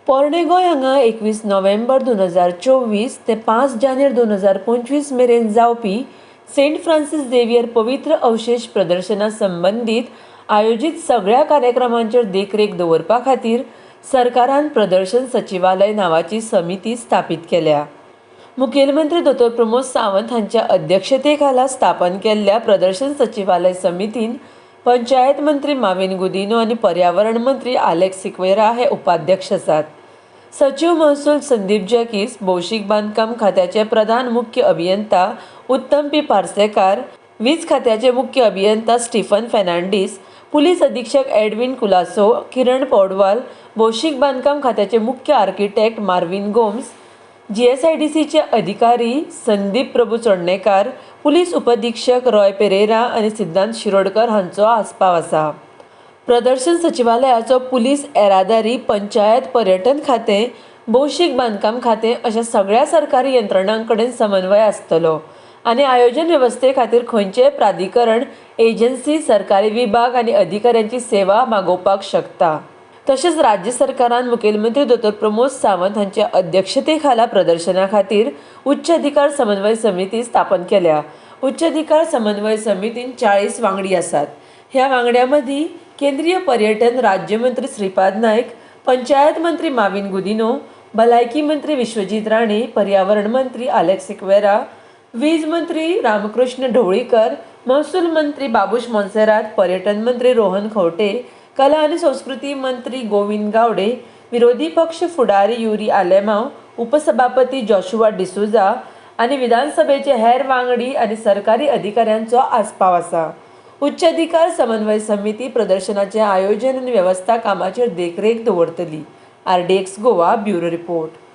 पोरणे गोंय हांगा 21 नोव्हेंबर 2024 ते 5 जानेर 2025 मेरेन जावपी सेंट फ्रांसीस झेवियर पवित्र अवशेश प्रदर्शना संबंदीत आयोजीत सगळ्या कार्यक्रमांचेर देखरेख दवरपा खातीर सरकारान प्रदर्शन सचिवालय नांवाची समिती स्थापीत केल्या. मुखेलमंत्री दोतोर प्रमोद सावंत हांच्या अध्यक्षतेखाला स्थापन केल्ल्या प्रदर्शन सचिवालय समितीन पंचायत मंत्री माविन गुदिन्हो आनी पर्यावरण मंत्री आलेक्स सिक्वेरा हे उपाध्यक्ष आसात. सचीव महसूल संदीप जॅकीस, भौशीक बांदकाम खात्याचे प्रधान मुख्य अभियंता उत्तम पी पार्सेकार, वीज खात्याचे मुख्य अभियंता स्टीफन फेर्नांडीस, पुलीस अधीक्षक एडविन कुलासो, किरण पौडवाल, भौशीक बांदकाम खात्याचे मुख्य आर्किटेक्ट मार्विन गोम्स, जीएसआयडीसीचे अधिकारी संदीप प्रभू चोडणेकार, पुलीस उपअधीक्षक रॉय पेरेरा आनी सिद्धांत शिरोडकर हांचो आस्पाव आसा. प्रदर्शन सचिवालयाचो पुलीस, येरादारी, पंचायत, पर्यटन खातें, भौशीक बांदकाम खातें अशा सगळ्या सरकारी यंत्रणां कडेन समन्वय आसतलो आनी आयोजन वेवस्थे खातीर खंयचेय प्राधिकरण, एजन्सी, सरकारी विभाग आनी अधिकाऱ्यांची सेवा मागोवपाक शकता. तशेंच राज्य सरकारान मुखेलमंत्री दोतोर प्रमोद सावंत हांच्या अध्यक्षतेखाला प्रदर्शना खातीर उच्च अधिकार समन्वय समिती स्थापन केल्या. उच्च अधिकार समन्वय समितीन 40 वांगडी आसात. ह्या वांगड्यां मदीं केंद्रीय पर्यटन राज्यमंत्री श्रीपाद नायक, पंचायत मंत्री माविन गुदिन्हो, भलायकी मंत्री विश्वजीत राणे, पर्यावरण मंत्री आलेक्स सिक्वेरा, वीज मंत्री रामकृष्ण ढवळीकर, महसूल मंत्री बाबूश मोन्सेरात, पर्यटन मंत्री रोहन खंवटे, कला आनी संस्कृती मंत्री गोविंद गावडे, विरोधी पक्ष फुडारी युरी आलेमांव, उपसभापती जॉशुआ डिसोझा आनी विधानसभेचे हेर वांगडी आनी सरकारी अधिकाऱ्यांचो आस्पाव आसा. उच्च अधिकार समन्वय समिती प्रदर्शनाचें आयोजन आनी वेवस्था कामाचेर देखरेख दवरतली. RDX Goa bureau report.